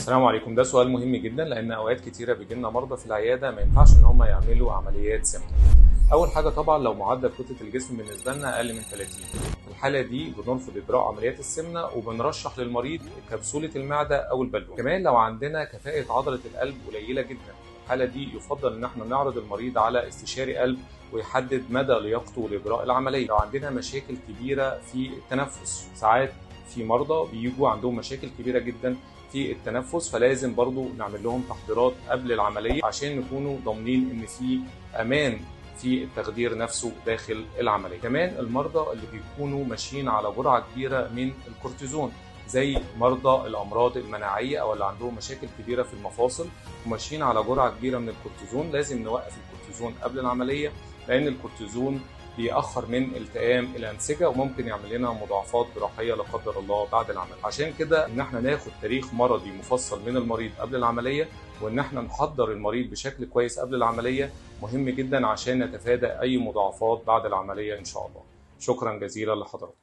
السلام عليكم. ده سؤال مهم جدا، لان اوقات كتيرة بيجي لنا مرضى في العيادة ما ينفعش ان هم يعملوا عمليات سمنه. اول حاجة طبعا لو معدل كتلة الجسم بالنسبة لنا اقل من 30، في الحالة دي بنرفض اجراء عمليات السمنة وبنرشح للمريض كبسولة المعدة او البالون. كمان لو عندنا كفاءة عضلة القلب قليله جدا، في الحالة دي يفضل ان احنا نعرض المريض على استشاري قلب ويحدد مدى لياقته لاجراء العملية. لو عندنا مشاكل كبيرة في التنفس، ساعات في مرضى بيجوا عندهم مشاكل كبيرة جدا في التنفس، فلازم برضو نعمل لهم تحضيرات قبل العملية عشان نكونوا ضامنين ان في امان في التخدير نفسه داخل العملية. كمان المرضى اللي بيكونوا ماشيين على جرعة كبيرة من الكورتيزون، زي مرضى الامراض المناعية او اللي عندهم مشاكل كبيرة في المفاصل وماشيين على جرعة كبيرة من الكورتيزون، لازم نوقف الكورتيزون قبل العملية، لان الكورتيزون بيأخر من التئام الأنسجة وممكن يعمل لنا مضاعفات جراحية لا قدر الله بعد العملية. عشان كده إن احنا ناخد تاريخ مرضي مفصل من المريض قبل العملية، وإن احنا نحضر المريض بشكل كويس قبل العملية مهم جدا عشان نتفادى أي مضاعفات بعد العملية إن شاء الله. شكرا جزيلا لحضراتكم.